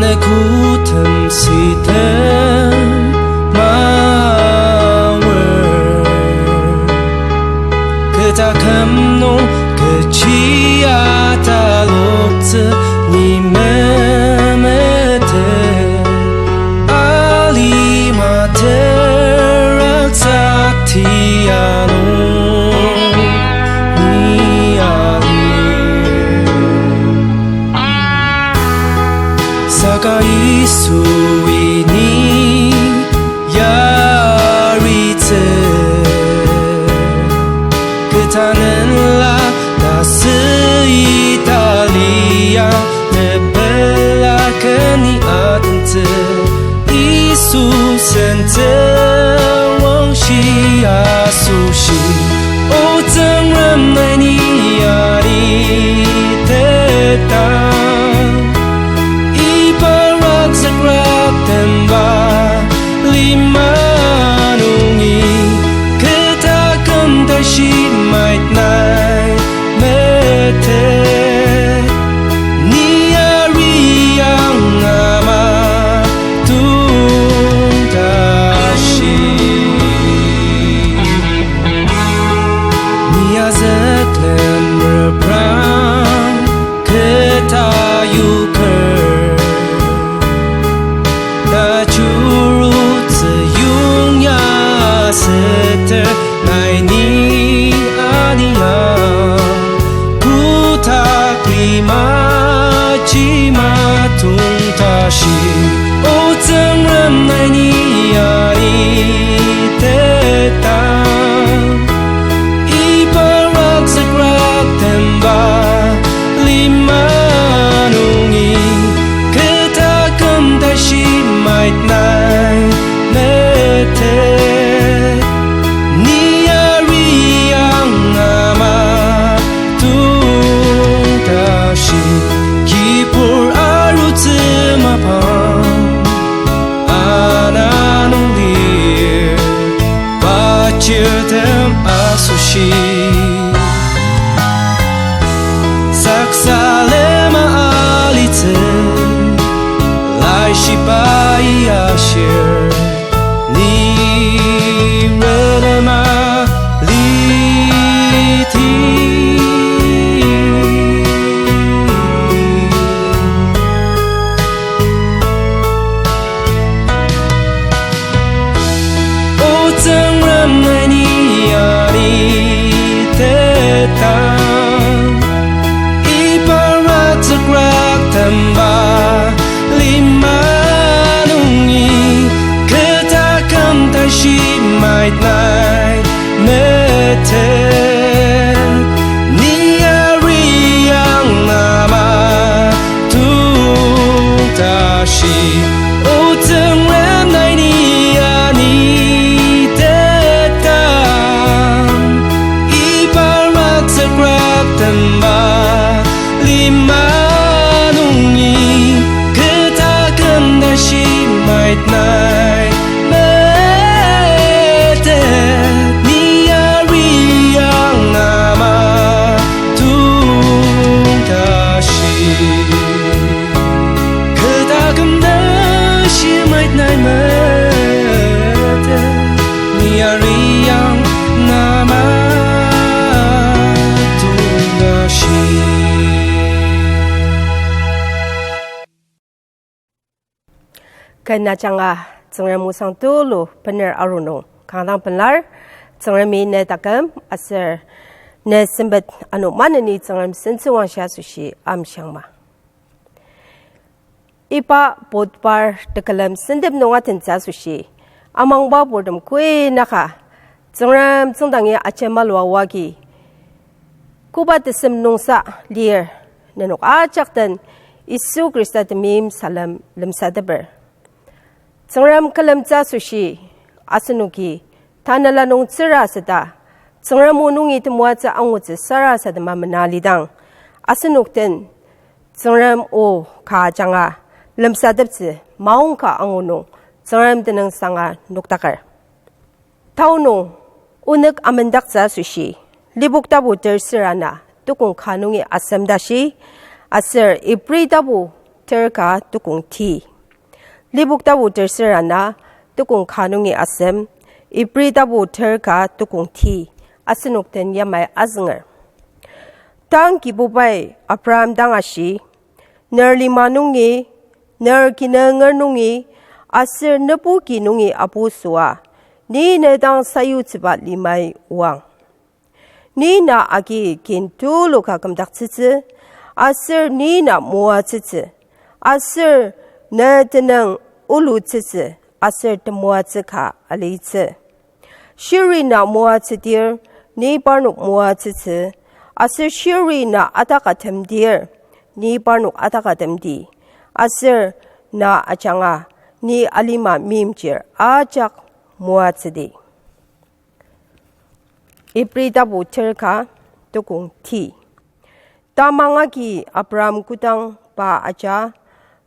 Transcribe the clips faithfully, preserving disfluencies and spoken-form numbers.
Ne kotem sitem mawer, kü taküm nung kechi ataloktsü ni memete, alima teraksa tianung ni alir. Saka Yisui ni yaritsü, kü tanela tasü italiang, tepela keni atentsü. Yisu sentsüwangshi asoshi, O Tsüngrem nai ni ani tetang. Iba rakzükrak temba lima nungi, kü taküm tashi mait nai mete, ni ariang ama tongtashi. Ni azüklem reprang keta yuker, na churutsü yongya seter nai ni ania, kotak lima chima tongtashi. O Tsüngrem nai ni ani tetang. Iba rakzükrak temba lima nungi, kü taküm tashi mait nai mete, ni ariang ama tongtashi. Kibur arutsü mapang ana nung lir, pa chirtem asoshi. Saksalema alitsü, laishibai ashir, ni relema liti. O Tsüngrem nai ni ani tetang. Iba rakzükrak temba lima nungi, kü taküm tashi mait nai mete, ni ariang ama tongtashi. O Tsüngrem nai ni ani tetang. Iba rakzükrak temba lima nungi, kü taküm tashi mait nai mete, ni ariang ama tongtashi. Kü taküm tashi mait nai mete, ni ariang ama tongtashi. Ken ajanga Tsüngrem osang tulu bener aru nung kanga dang pelar. Tsüngremi ne taküm aser ne sempet ano maneni Tsüngrem sentsüwangshi asoshi amshiangma. Iba Budbar tekülem sentep nung atentsü asoshi, amangba purtem kuinaka Tsüngrem tsüngdangi ajemalua oagi, koba tesem nungsa lir, nenok ajak den Yisu Khrista temeim salem lemsateper. Tsüngrem külemtsü asoshi, asenoki tanela nung tsüra süta, Tsüngrem o nungi temoatsü angutsü sarasadema mena lidang, asenok den Tsüngrem o ka ajanga lemsateptsü maongka angu nung Tsüngrem tenüngsanga nokdaker. Tao nung onük amendaktsü asoshi, Lipok tapu tersür ana tukong ka nungi asem tashi, aser Ibri tapu ter ka tukong ti. Lipok tapu tersür ana tukong ka nungi asem, Ibri tapu ter ka tukong ti, asenok den yamai azünger. Tang Kibubai Abraham dang ashi, ner lima nungi, ner kinunger nungi, aser nebu ki nungi apu süa, ni ne dang sayutsüba limai oang. Ni na agi kin tulu ka kümdaktsütsü, aser ni na moatsütsü, aser ne tenüng olutsütsü, aser temoatsü ka alitsü. Shiri na moatsüdir, ni parnok moatsütsü, aser shiri na atakatemdir, ni parnok atakatemdi, aser na ajanga, ni alima meimchir ajak moatsüdi. Ibri tapu ter ka tukong ti. Tamang agi Abraham kodang pa aja,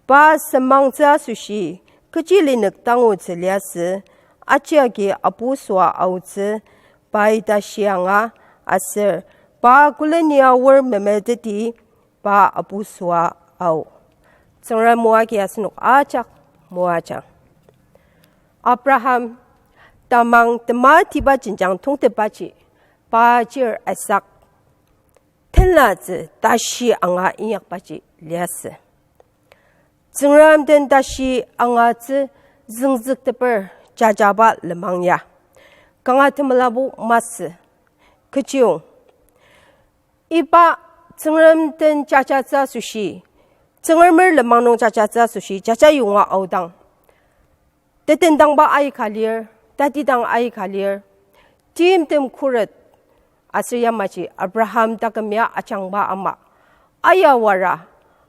pa semangtsü asoshi, kechi linük tangutsü liasü, aji agi apu süa aotsü, pai tashi anga, aser pa kolenia wor memeteti, pa apu süa ao. Tsüngrem o agi asenok ajak moajang. Abraham tamang tematiba jenjang tongtepbaji, pa chir Isak tenlatsü tashi anga inyakbaji liasü. Tsüngrem den tashi angatsü züngzükteper jajaba lenmang ya, kanga temelabu masü. Kechiyong iba Tsüngrem den jajatsü asoshi, Tsüngremer lenmang nung jajatsü asoshi, jaja yonga aodang, tetendangba aika lir, tatidang aika lir, timtem khuret, aser yamaji Abraham taküm ya ajangba ama, ayawara,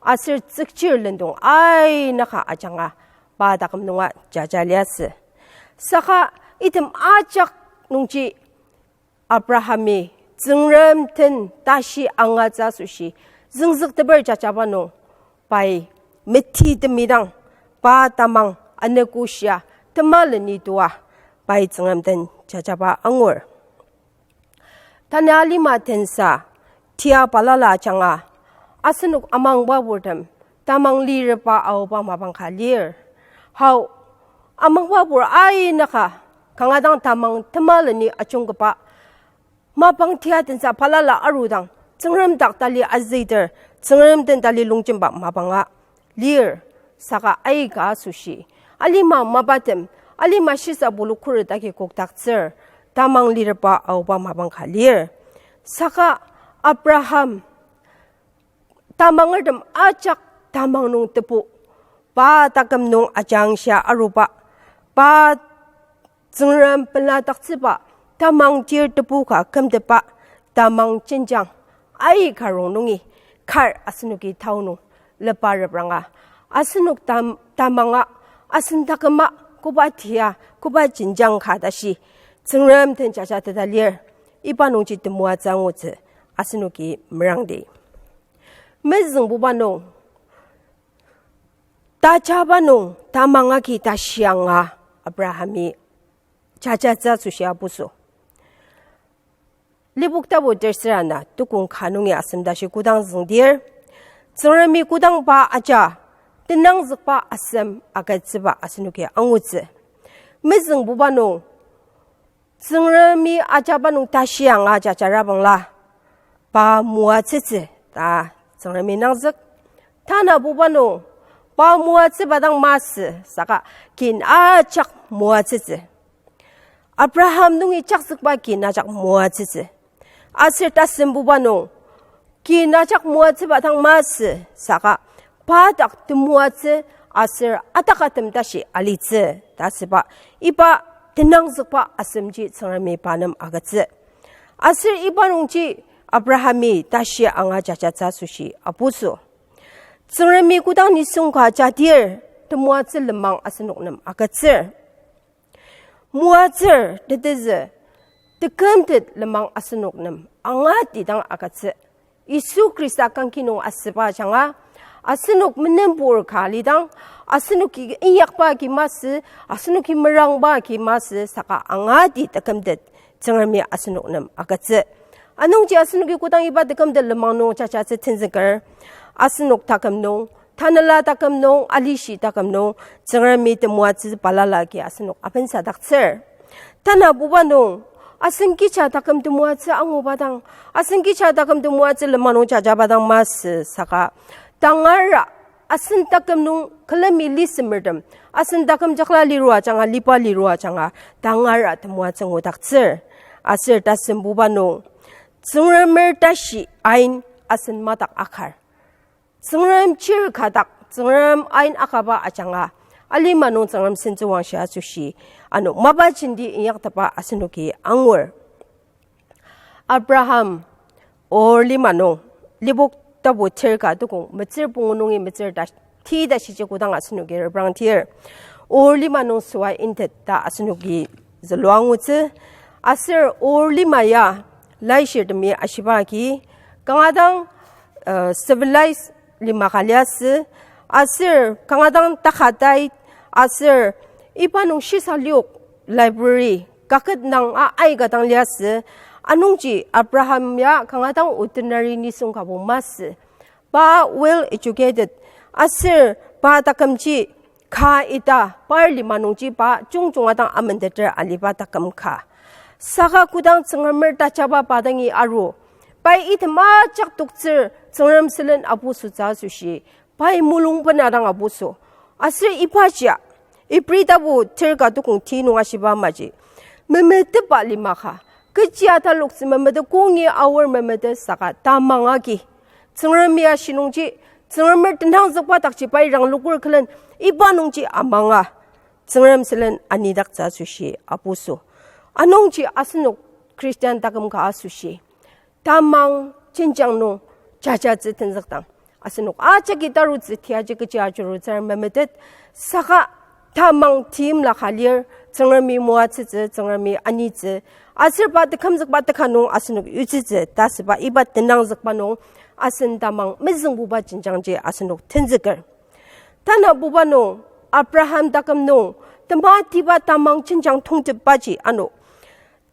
aser tsükchir lendong ainaka ajanga, pa taküm nunga jaja liasü. Saka item ajak nungji Abrahami Tsüngrem den tashi angatsü asoshi, züngzükteper jajaba nung, pai meti temidang, pa tamang anogo shia, temaleni tua, pai Tsüngrem den jajaba angur. Tanü alima tensa, tia balala ajanga, asenok amangba purtem, tamang lireba aoba mapang ka lir. Hau, amangba pur ainaka, kanga dang tamang temaleni ajungkaba, mapang tia tensa balala arudang, Tsüngrem dak tali azüter, Tsüngrem den tali longjemba mapanga lir, saka aika asoshi, alima mapatem, alima shisa pulu khuret agi kokdaktsür, tamang lireba aoba mapang ka lir. Saka Abraham, tamangertem ajak tamang nung tebu, pa taküm nung ajangshia aruba, pa Tsüngrem peladaktsüba, tamang tir tebu ka kümtetba, tamang jenjang, aika rongnungi, kar asenoki tao nung, lepa repranga, asenok tam-, tamanga, asen taküma, koba tia, koba jenjang ka tashi, Tsüngrem den jajateta lir, iba nungji temoatsü angutsü, asenoki merangdi. Mezüngbuba nung, tajaba nung tamang agi tashi anga Abrahami jajatsü asoshi apuso. Lipok tapu tersür ana tukong ka nungi asem tashi kodang züngdir, Tsüngremi kodang pa aja, tenangzükba asem agütsüba asenoki angutsü. Mezüngbuba nung, Tsüngremi ajaba nung tashi anga jajarabangla, pa moatsütsü ta Tsüngremi nangzük. Tanabuba nung, pa moatsüba dang masü, saka kin ajak moatsütsü. Abraham nungi jakzükba kin ajak moatsütsü. Aser tasembuba nung, kin ajak moatsüba dang masü, saka pa dak temoatsü aser atakatem tashi alitsü ta asüba, iba tenangzükba asemji Tsüngremi pa nem agütsü. Aser iba nungji Abrahami tashi anga jajatsü asoshi apuso. Tsüngremi kodang nisung ka jadir, temoatsü lenmang asenok nem agütsür. Moatsür tetezü, tekümtet lenmang asenok nem angati dang agütsü. Yisu Khrista kangki nung asüba ajanga, asenok menenpur ka lidang, asenoki inyakba agi masü, asenoki merangba agi masü, saka angati tekümtet Tsüngremi asenok nem agütsü. Anungji asenoki kodang iba tekümtet lenmang nung jajatsü tenzüker, asenok taküm nung Tanela taküm nung, alishi taküm nung, Tsüngremi temoatsü balala agi asenok abensadaktsür. Tanabuba nung, asen kecha taküm temoatsü anguba dang, asen kecha taküm temoatsü lima nung jajaba dang masü saka, tangara asen taküm nung külemi lisemertem, asen taküm jakla lirua ajanga, liba lirua ajanga, tangara temoatsü ngudaktsür. Aser tasembuba nung, Tsüngremer tashi ain asen madak akar. Tsüngrem chir ka dak, Tsüngrem ain akaba ajanga, alima nung Tsüngrem sentsüwangshi asoshi, ano mapa jenti inyaktepba asenoki angur. Abraham, Ur lima nung, Lipok tapu ter ka tukong, metsür pungu nungi metsür ta, ti ta shiji kodang asenoki reprangtir. Ur lima nung süa intet ta asenoki zülua angutsü. Aser Ur lima ya, laishirtemi ashiba agi, kanga dang, uh, civilized lima ka liasü, aser kanga dang takatai, aser iba nung shisa liok library, kaket nung a aika dang liasü, anungji Abraham ya kanga dang ordinary nisung kabo masü. Pa well educated, aser pa takümji ka ita, par lima nungji pa jungjunga dang amenteter aliba taküm ka. Saka kodang Tsüngremer tajaba pa dangi aru, pai item ajak toktsür Tsüngrem sülen apusotsü asoshi, pai mulung bena dang apuso. Aser ibaji, Ibri tapu ter ka tukong ti nung ashiba amaji, memetetba lima ka, kechi ataloktsü memetet kongi aor memetet saka tamang agi, Tsüngremi ashi nungji, Tsüngremer tenangzükba dakji pai rangloker külen, iba nungji amanga, Tsüngrem sülen anidaktsü asoshi apuso. Anungji asenok Christian taküm ka asoshi, tamang jenjang nung jajatsü tenzükdang, asenok ajaki tarutsü tiaji kechi ajurutsür memetet, saka tamang timla ka lir, Tsüngremi moatsütsü, Tsüngremi anitsü, aser pa tekümzükba teka nung asenok yutsütsü ta asüba iba tenangzükba nung, asen tamang mezüngbuba jenjangji asenok tenzüker. Tanabuba nung, Abraham taküm nung, tematiba tamang jenjang tongtepbaji ano,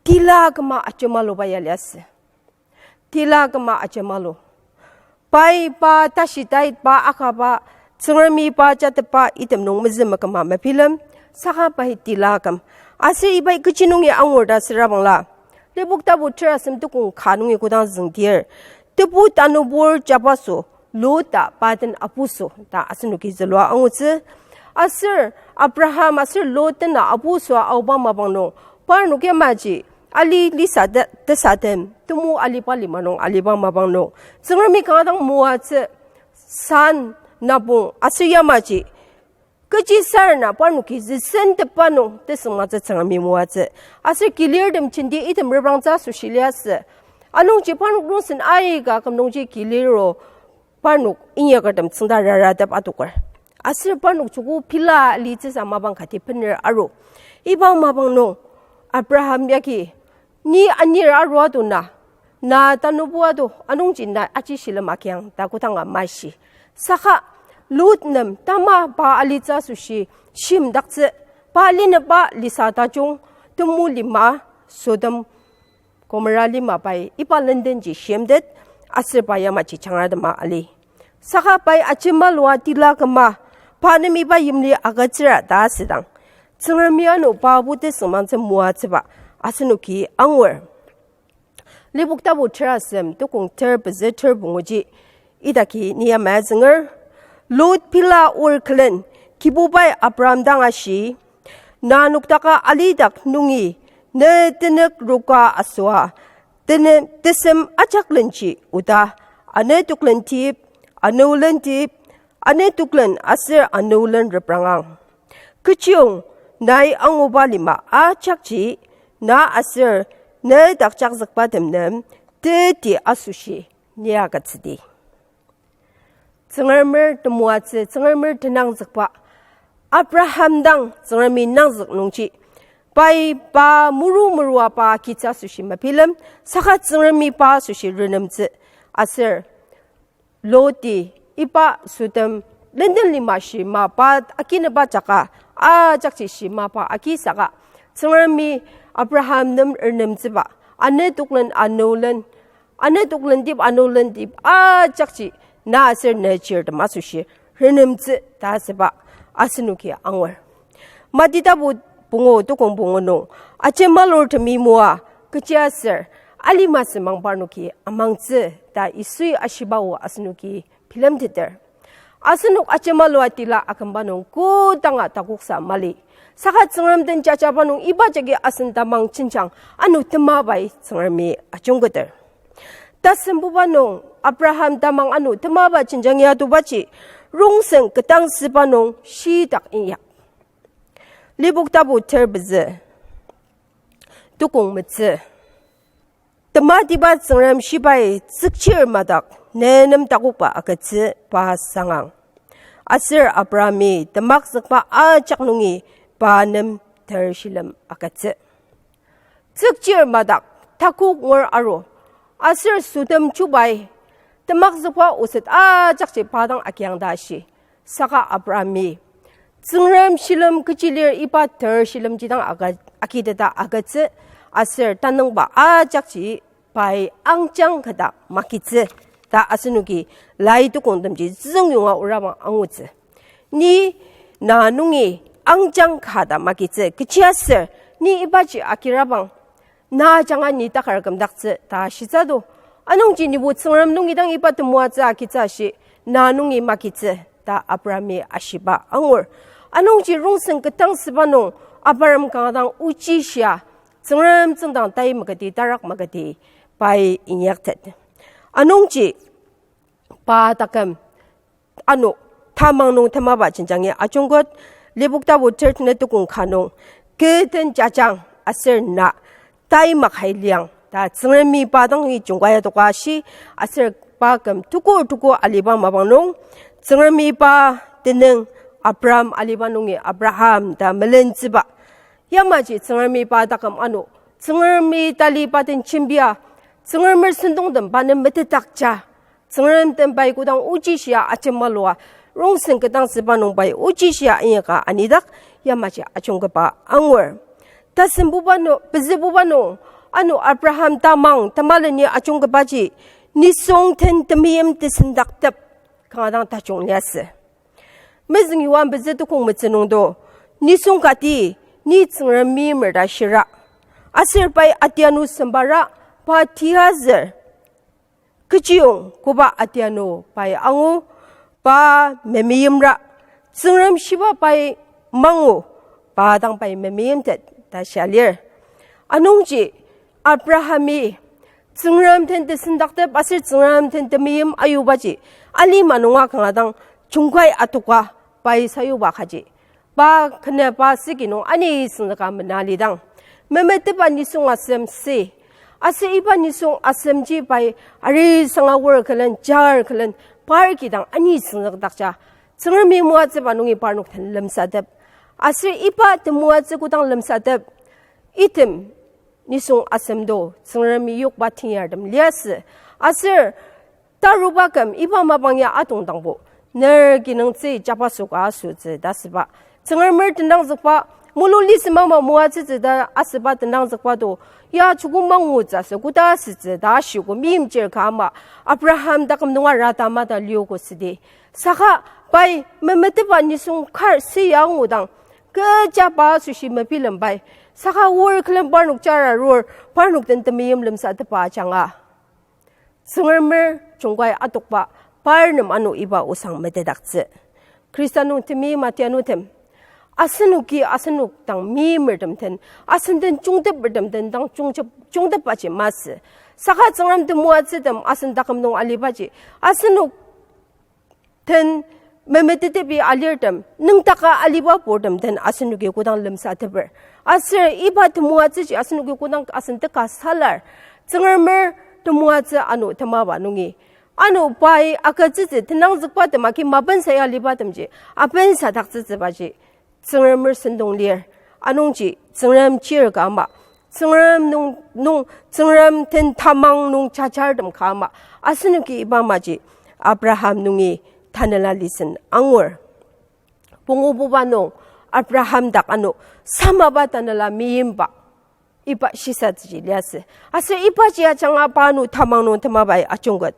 tila küma ajemaluba ya liasü. Tila küma ajemalu. Pai pa tashitai pa akaba, Tsüngremi pa jatepa item nung mezüma küma mebilem, saka pai tila küm. Aser ibai kechi nungi angur ta süra bangla, Lipok tapu ter asem tukong ka nungi kodang züngdir, tebu tanubur jabaso, Lot ta pa den apuso ta asenoki zülua angutsü. Aser Abraham aser Lot dena apusoa aoba mapang nung, parnok yamaji ali lisa te-, tesatem temu aliba lima nung aliba mapang nung, Tsüngremi kanga dang moatsü, san, napong aser yamaji kechi sarena parnoki züsentepba nung tesüngmangtsü Tsüngremi moatsü. Aser kilirtem jenti item reprangtsü asoshi liasü. Anungji parnok nungsen aika küm nungji kiliro, parnok inyakertem tsüngda raratep adoker. Aser parnok joko pila litsüsa mapang kati bener aru. Iba mapang nung Abraham yagi, ni anir arua do na, na tanubua do, anungji na aji shilem agiang ta kodanga mashi. Saka Lot nem tama pa alitsü asoshi shimdaktsü, pa linepba lisa tajung, temu lima, Sodom, Gomorra lima pai iba lendenji shimtet, aser pa yamaji jangratema ali. Saka pai ajemalua tila küma, pa nem iba yimli agütsüra ta asüdang, Tsüngremi ano pabo tesüngmangtsü moatsüba asenoki angur. Lipok tapu terasem tukong ter pezü ter punguji idaki ni ama zünger. Lot pila Ur külen, Kibubai Abram dang ashi, na noktaka alidak nungi, ne tenük roka asüa, tene-, tesem ajaklenji oda, ane toklentip, ane olentip, ane toklen aser ane olen reprangang. Kechiyong nai anguba lima ajakji, na aser ne dakjakzükbatem nem teti asoshi ni agütsüdi. Tsüngremer temoatsü, Tsüngremer tenangzükba, Abraham dang Tsüngremi nangzük nungji, pai pa muru murua pa kitsü asoshi mabilem, saka Tsüngremi pa asoshi renemtsü, aser Loti iba Sodom lenden lima shima pa akineba jaka, ajakji shima pa akisaka, Tsüngremi Abraham nem renemtsüba, ane toklen ane olen, ane toklentip ane olentip ajakji na aser ne chirtem asoshi renemtsü ta asüba asenoki angur. Mati tapu pungu tukong pungu nung, ajemalurtemi moa, kechiaser alima semang parnoki amangtsü ta Yisui ashiba o asenoki bilemteter. Asenok ajemalua tila akümba nung kodanga takoksa mali. Saka Tsüngrem den jajaba nung iba jagi asen tamang jenjang ano temabai Tsüngremi ajungketer. Tasembuba nung Abraham tamang ano temaba jenjang ya tubaji rongsen ketdangsüba nung shitak inyak. Lipok tapu ter pezü, tukong metsü. Tematiba Tsüngrem shibai tsükchir madak ne nem takokba agütsü pa sangang. Aser Abrahami temakzükba ajak nungi pa nem ter shilem agütsü. Tsükchir madak takok ngur aru, aser Sodom chubai temakzükba oset ajakji pa dang agiang ta shi. Saka Abrahami Tsüngrem shilem kechi lir iba ter shilemji dang aga-, agiteta agütsü, aser tanüngba ajakji pai angjang kata magitsü ta asenoki lai tukongtemji züngyonga orabang angutsü. Ni na nungi angjang kata magitsü, kechiaser ni ibaji agirabang na ajanga ni takar kümdaktsü ta shitsü do. Anungji nibo Tsüngrem nungi dang iba temoatsü agitsü ashi, na nungi magitsü ta Abrahami ashiba angur. Anungji rongsen ketdangsüba nung Abraham kanga dang ochi shia, Tsüngrem tsüngdang tai magüti, tarak magüti, pai inyaktet. Anungji pa taküm ano tamang nung temaba jenjangi ajungket, Lipok tapu thirteen-i tukong ka nung, kü den jajang aser na tai makai liang ta Tsüngremi pa dangi jungkaya toka shi, aser pa küm tukur tukur aliba mapang nung, Tsüngremi pa tenüng Abram aliba nungi Abraham ta melentsüba. Yamaji Tsüngremi pa taküm ano, Tsüngremi tali pa den jembia, Tsüngremer sentongtem pa nem metetdakja, Tsüngrem den pai kodang ochi shia ajemalua, rongsen ketdangsüba nung pai ochi shia inyaka anidak, yamaji ajungketba angur. Tasembuba nung, pezübuba nung, ano Abraham tamang temaleni ajungketbaji, nisung den temeim tesendaktep kanga dang tajung liasü. Mezüng Yohan pezü tukong metsü nung do, nisung kati, ni Tsüngrem meimer ta shira, aser pai atianu sembara, pa tiazür, kechiyong koba atianu pai angu, pa memeimra, Tsüngrem shiba pai mangu, pa dang pai memeimtet ta shia lir. Anungji Abrahami Tsüngrem den tesendaktep aser Tsüngrem den temeim ayubaji alima nunga kanga dang jungkai atoka pai sayuba kaji, pa kenü pa süki nung ani süngzüka mena lidang, memetetba nisung asem si, aser iba nisung asemji pai arisanga wor külen, jar külen, par kidang ani süngzükdakja, Tsüngremi moatsüba nungi parnok den lemsatep. Aser iba temoatsü kodang lemsatep, item nisung asem do Tsüngremi yokba tenyartem liasü. Aser taruba küm iba mapang ya atongdangbo, ner kinungtsü jabaso ka asütsü ta asüba, Tsüngremer tenangzükba, mulu lisem ama moatsütsü ta asüba tenangzükba do, ya joko mangutsü asü koda asütsü ta ashiko meimchir ka ama, Abraham taküm nunga rata mata liogo südi. Saka pai memetetba nisung kar si ya angudang, kecha pa asoshi mebilembai, saka wor külen parnok jara rur, parnok den temeim lemsatepba ajanga, Tsüngremer jungkai atokba par nem ano iba osang metetdaktsü. Khrista nung temeim atianutem, asenoki asenok dang meimertem den, asen den jungtepertem den dang jungtep, jungtepbaji masü. Saka Tsüngrem temoatsütem asen taküm nung alibaji, asenok den memetetepi alirtem, nüngdaka aliba purtem den asenoki kodang lemsateper, aser iba temoatsüji asenoki kodang asen teka salar, Tsüngremer temoatsü ano temaba nungi, ano pai agütsütsü tenangzükba temaki mapensa ya alibatemji apensadaktsütsübaji Tsüngremer sentong lir. Anungji Tsüngrem chir ka ama, Tsüngrem nung, nung, Tsüngrem den tamang nung jajartem ka ama, asenoki iba amaji Abraham nungi tanela lisen angur. Pungububa nung Abraham dak ano samaba tanela meimba iba shisatsüji liasü. Aser ibaji ajanga pa ano tamang nung temabai ajungket.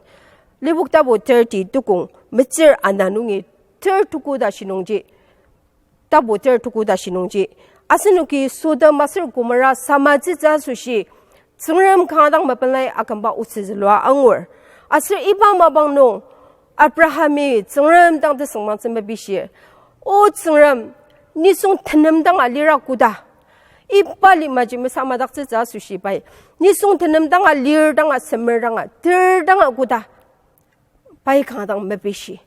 Lipok tapu thirty tukong metsür ana nungi ter tuku tashi nungji, tapu ter tuku tashi nungji, asenoki Sodom aser Gomorra samatsütsü asoshi, Tsüngrem kanga dang mapenlai akümba otsü zülua angur. Aser iba mapang nung Abrahami Tsüngrem dang tesüngmangtsü mepishir, O Tsüngrem, nisung tenem danga lira koda? Iba limaji mesamadaktsütsü asoshi pai, nisung tenem danga, lir danga, semer danga, ter danga koda? Pai kanga dang mepishi.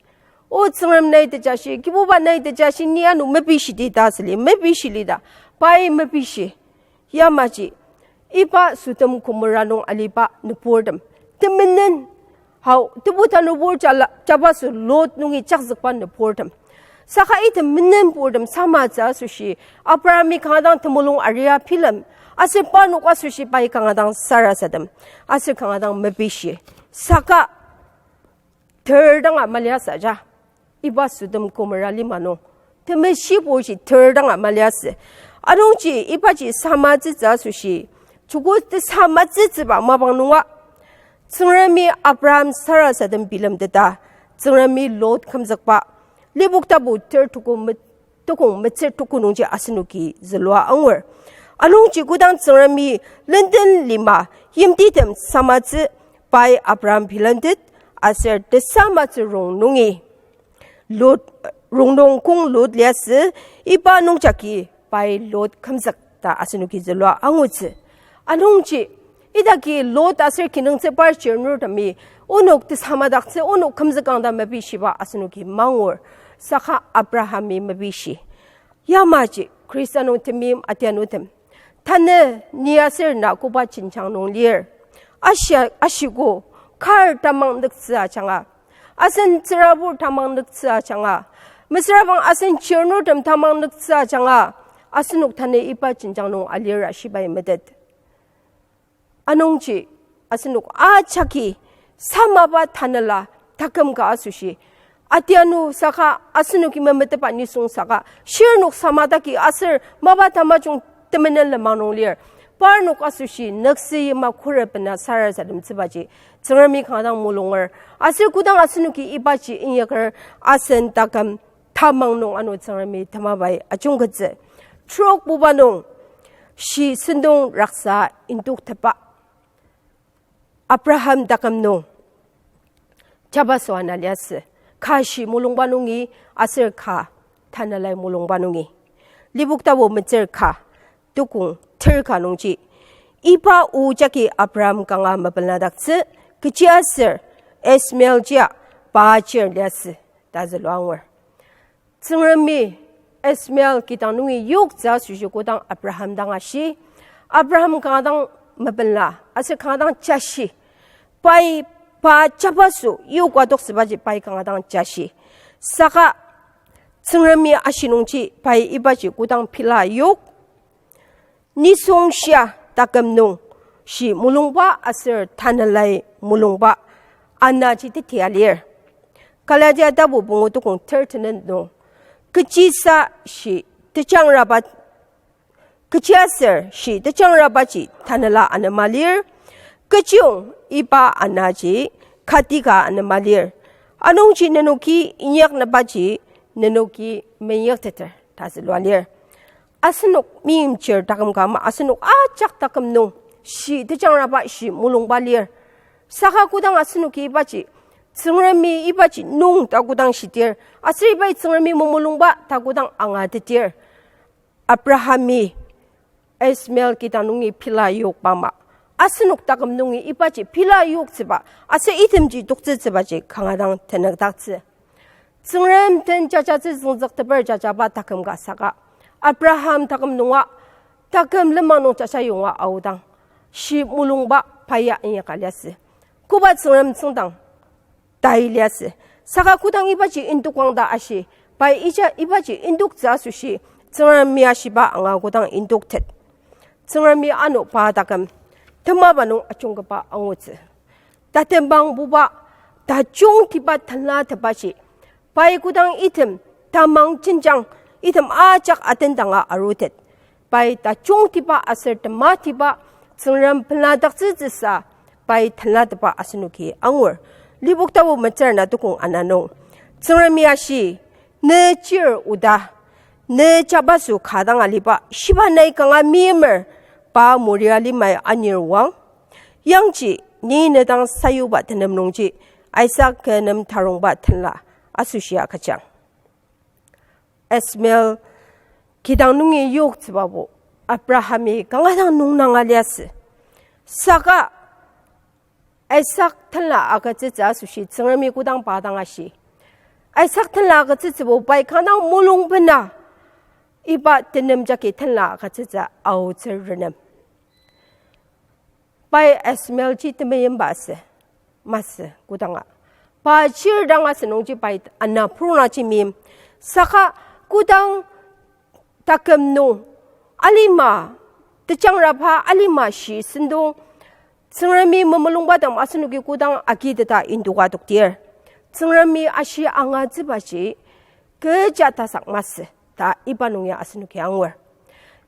O Tsüngrem, nai tejashi, Kibuba, nai tejashi, ni ano mepishidi ta süli, mepishi lida. Pai mepishi. Yamaji, iba Sodom Gomorra nung aliba nüburtem, temenen, hau, tebu tanubur jala, jabaso Lot nungi jakzükba nüburtem, saka item menenburtem samatsü asoshi, Abrahami kanga dang temulung aria bilem, aser parnok asoshi pai kanga dang sarasadem, aser kanga dang mepishi. Saka ter danga maliasü ja. Iba Sodom Gomorra lima nung, temeshiburji ter danga maliasü. Anungji ibaji samatsütsü asoshi, joko tesamatsütsüba mapang nunga, Tsüngremi Abraham sarasadem bilemteta, Tsüngremi Lot kümzükba, Lipok tapu ter tuku me-, tukong metsür tuku nungji asenoki zülua angur. Anungji kodang Tsüngremi lenden lima yimtitem samatsü, pai Abraham bilemtet, aser tesamatsü rong nungi Lot, rong nung kong Lot liasü, iba nungjagi pai Lot kümzük ta asenoki zülua angutsü. Anungji, idaki Lot aser kinungtsübar chirnurtemi onok tesamadaktsü, onok kümzükang ta mepishiba asenoki mangur, saka Abrahami mepishi. Yamaji Khrista nung temeim atianutem, tanü ni aser na koba jenjang nung lir? Ashi-, ashiko, kar tamang nüktsü ajanga, asen tsürabur tamang nüktsü ajanga, mesürabang asen chirnurtem tamang nüktsü ajanga, asenok tanü iba jenjang nung alir ashibai metet. Anungji asenok ajaki samaba tanela taküm ka asoshi, atianu saka asenoki memetetba nisung saka, shirnok samadaki aser mapa tamajung temenen lenmang nung lir, parnok asoshi nüksü yima khuret bena sarasademtsübaji Tsüngremi kanga dang mulunger. Aser kodang asenoki ibaji inyaker, asen taküm tamang nung ano Tsüngremi temabai ajungkettsü. Trokbuba nung, shi sentong raksa indoktepba Abraham taküm nung, jabaso ana liasü, ka shi mulungba nungi, aser ka tanelai mulungba nungi. Lipok tapu metsür ka, tukong ter ka nungji, iba o jagi Abraham kanga mapeladaktsü, kechiaser Ishmael jia pa chir liasü ta zülua angur. Tsüngremi Ishmael kidang nungi yoktsü asoshi kodang Abraham dang ashi, Abraham kanga dang mapela, aser kanga dang jashi, pai pa jabaso yoka adoktsübaji pai kanga dang jashi. Saka Tsüngremi ashi nungji pai ibaji kodang pela yok, nisung shia taküm nung, shi mulungba aser tanelai mulungba anaji tetia lir. Galatia tapu pungu tukong ter tenet nung, kechisa shi tejangraba, kechiaser shi tejangrabaji tanela anema lir, kechiyong iba anaji katika anema lir. Anungji nenoki inyaknabaji nenoki meinyakteter ta zülua lir. Asenok meimchir taküm ka ama asenok ajak taküm nung shi tejangraba shi mulungba lir. Saka kodang asenoki ibaji, Tsüngremi ibaji nung ta kodang shidir, aser ibai Tsüngremi memulungba ta kodang angatetir, Abrahami Ishmael kidang nungi pela yokba ama, asenok taküm nungi ibaji pela yoktsüba, aser itemji toktsütsübaji kanga dang tenükdaktsü. Tsüngrem den jajatsü züngzükteper jajaba taküm ka saka, Abraham taküm nunga, taküm lenmang nung jaja yonga aodang, shi mulungba pa ya inyaka liasü. Koba Tsüngrem tsüngdang tai liasü. Saka kodang ibaji indokang ta ashi, pai ija ibaji indoktsü asoshi, Tsüngremi ashiba anga kodang indoktet, Tsüngremi ano pa taküm temaba nung ajungketba angutsü. Tatembangbuba tajungtiba tenlatebaji, pai kodang item tamang jenjang, item ajak atendanga arutet, pai tajungtiba aser tematiba Tsüngrem peladaktsütsüsa pai tenlatepa asenoki angur. Lipok tapu metsür ana tukong ana nung, Tsüngremi ashi, Ne chir oda, ne jabaso ka dang aliba, shiba nai kanga meimer, pa Moria limai anir oang. Yangji, ni ne dang sayuba tenem nungji, Isaac kü nem tarongba tenla, asoshi agüjang. Ishmael kidang nungi yoktsübabo Abrahami kanga dang nungnanga liasü. Saka Isaac tenla agütsütsü asoshi Tsüngremi kodang pa dang ashi. Isaac tenla agütsütsübo pai kanga dang mulung bena iba tenem jagi tenla agütsütsü aotsü renem. Pai Ishmael ji temeimba asü, masü kodanga. Pa chir dang asünungji pai ana puruna ji meim. Saka kodang taküm nung alima, tejangraba alima shi sendong, Tsüngremi memulungba dang asenoki kodang agiteta induka doktir. Tsüngremi ashi angatsübaji, kecha tasak masü ta iba nung ya asenoki angur.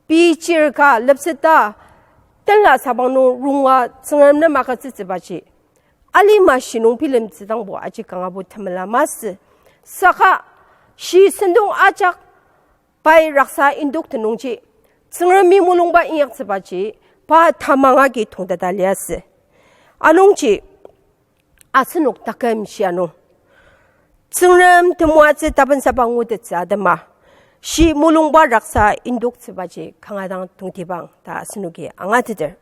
Pei chir ka lepseta tenla sabang nung runga Tsüngrem nem agütsütsübaji, alima shi nung bilemtsü dangbo aji kangabo temela masü. Saka shi sendong ajak pai raksa indok tenungji, Tsüngremi mulungba inyaktsübaji, pa tamang agi tongteta liasü. Anungji, asenok taküm shia nung Tsüngrem temoatsü tapensaba ngutettsü atema, shi mulungba raksa indoktsübaji kanga dang tongtibang ta asenoki angateter.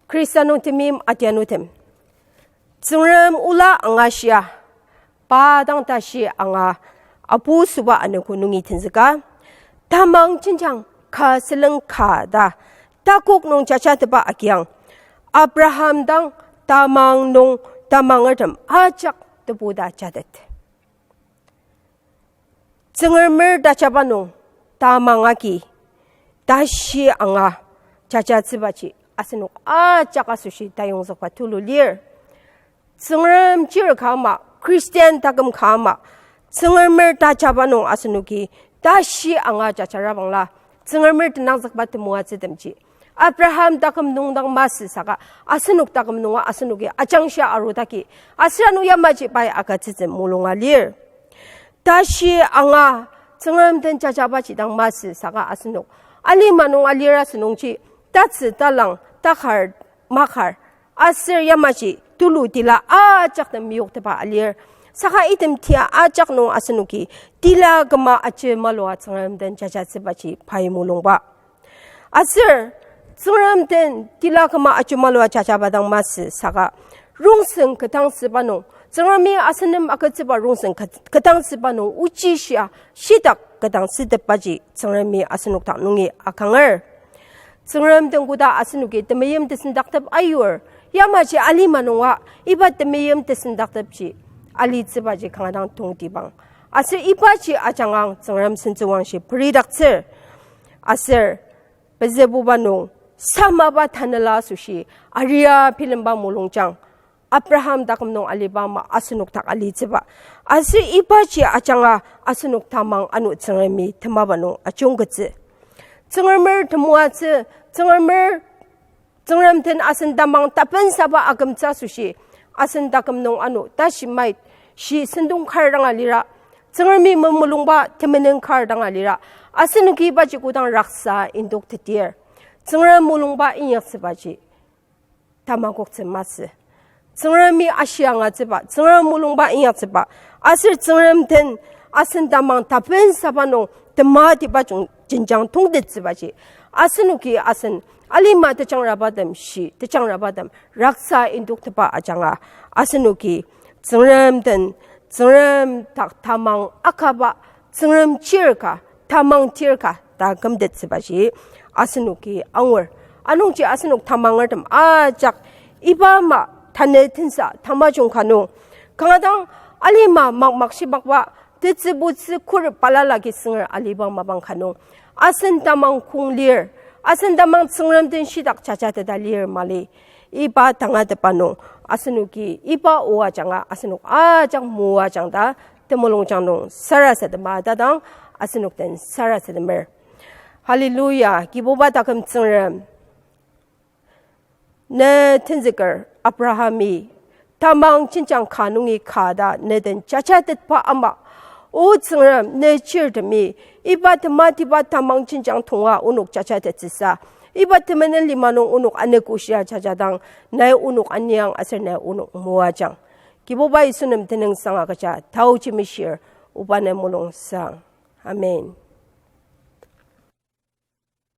Khrista nung temeim adianutem, Tsüngrem ola angashia, pa dang tashi anga apu süba anogo nungi tenzüka, tamang jenjang ka seleng ka ta takok nung jajateba agiang, Abraham dang tamang nung tamangertem ajak tebu ta jatet. Tsüngremer tajaba nung tamang agi tashi anga jajatsübaji asenok ajak asoshi tayongzükba tulu lir. Tsüngrem chir ka ama, Christian taküm ka ama, Tsüngremer tajaba nung asenoki tashi anga jajarabangla, Tsüngremer tenangzükba temoatsütemji Abraham taküm nung dang masü saka, asenok taküm nunga asenoki ajangshia arudaki, aser ano yamaji pai agütsütsü mulunga lir. Tashi anga Tsüngrem den jajabaji dang masü saka asenok alima nung alir asünungji, tatsü talang takar makar, aser yamaji tulu tila ajak nem meyoktepa alir. Saka item tia ajak nung asenoki tila küma ajemalua Tsüngrem den jajatsübaji pai mulungba. Aser Tsüngrem den tila küma ajemalua jajaba dang masü saka, rongsen ketdangsüba nung, Tsüngremi asen nem agütsüba rongsen ket-, ketdangsüba nung ochishia shitak ketdangsütepbaji Tsüngremi asenok dak nungi akanger. Tsüngrem den koda asenoki temeim tesendaktep ayur, yamaji alima nunga iba temeim tesendaktepji alitsübaji kanga dang tongtibang. Aser ibaji ajangang Tsüngrem sentsüwangshi peridaktsür. Aser pezübuba nung samaba tanela asoshi aria bilemba mulungjang, Abraham taküm nung aliba ama asenok dak alitsüba. Aser ibaji ajanga asenok tamang ano Tsüngremi temaba nung ajungketsü. Tsüngremer temoatsü, Tsüngremer, Tsüngrem den asen tamang tapensaba akümtsü asoshi, asen taküm nung ano tashi mait shi sentong kar danga lira, Tsüngremi memulungba temenen kar danga lira, asenoki ibaji kodang raksa indoktetir, Tsüngrem mulungba inyaktsübaji tamakoktsü masü. Tsüngremi ashi angatsüba, Tsüngrem mulungba inyaktsüba, aser Tsüngrem den asen tamang tapensaba nung tematiba jung jenjang tongtettsübaji, asenoki asen alima tejangrabatem shi, tejangrabatem raksa indoktepa ajanga, asenoki Tsüngrem den, Tsüngrem dak tamang akaba, Tsüngrem chir ka, tamang tir ka ta kümtettsübaji asenoki angur. Anungji asenok tamangertem ajak iba ama tanü tensa tamajung ka nung, kanga dang alima makmak shibakba, tetsübutsü khuret balala ki sünger aliba mapang ka nung, asen tamang kong lir, asen tamang Tsüngrem den shitak jajateta lir mali. Iba tangatetba nung, asenoki iba o ajanga asenok ajak moajang ta temulungjang nung sarasadema tadang asenok den sarasademer. Hallelujah, Kibuba taküm Tsüngrem. Ne tenzüker Abrahami tamang jenjang ka nungi ka ta ne den jajatetba ama. O Tsüngrem, ne chirtemi, iba tematiba tamang jenjang tonga onok jajatettsüsa, iba temenen lima nung onok anogoshia jajadang, nai onok aniang aser nai onok moajang. Kibuba Yisu nem tenüngsang agüja taoji meshir, oba nai mulung sang. Amen.